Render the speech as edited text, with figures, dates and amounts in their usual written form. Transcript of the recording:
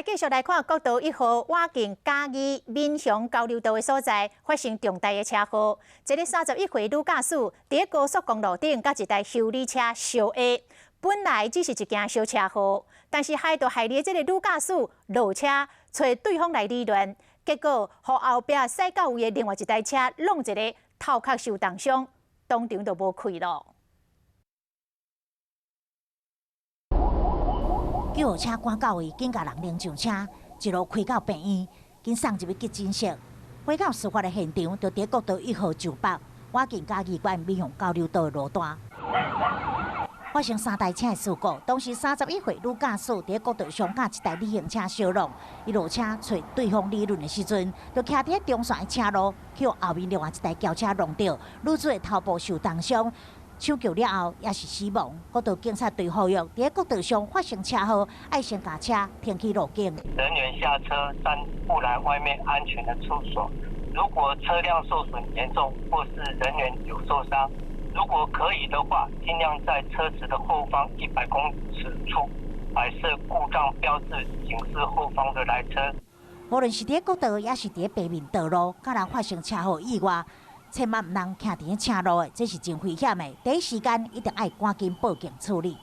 繼續來看國道1號倚近嘉義民雄交流道的所在，發生重大的車禍。一个31歲女駕駛佇高速公路頂，佮一台修理車相挨。本來只是一件小車禍，但是害著害的這个女駕駛落車，揣對方來理論，結果予後壁駛到位的另外一台車挵一个頭殼受重傷，當場就無氣囉。救護車趕到位，緊共人拎上車，一路開到病院，緊送入去急診室。回到事發的現場，就佇國道1號上北，倚近嘉義縣民雄交流道的路段，發生三台車的事故。當時31歲女駕駛佇國道上佮一台旅行車相挵，伊落車揣對方理論的時陣，就徛佇中線的車路，予後面另外一台轎車挵著，女子的頭部受重傷。搶救了後也是死亡。國道警察隊呼籲，佇國道上發生車禍，愛先共車停去路肩。人員下車站護欄外面安全的處所。如果車輛受損嚴重，或是人員有受傷，如果可以的話，盡量在車子的後方100公尺處擺設故障標誌，警示後方的來車。無論是佇國道，抑是佇平面道路，共人發生車禍意外，千萬毋通徛佇車路的，這是真危險的。第一時間一定愛趕緊報警處理。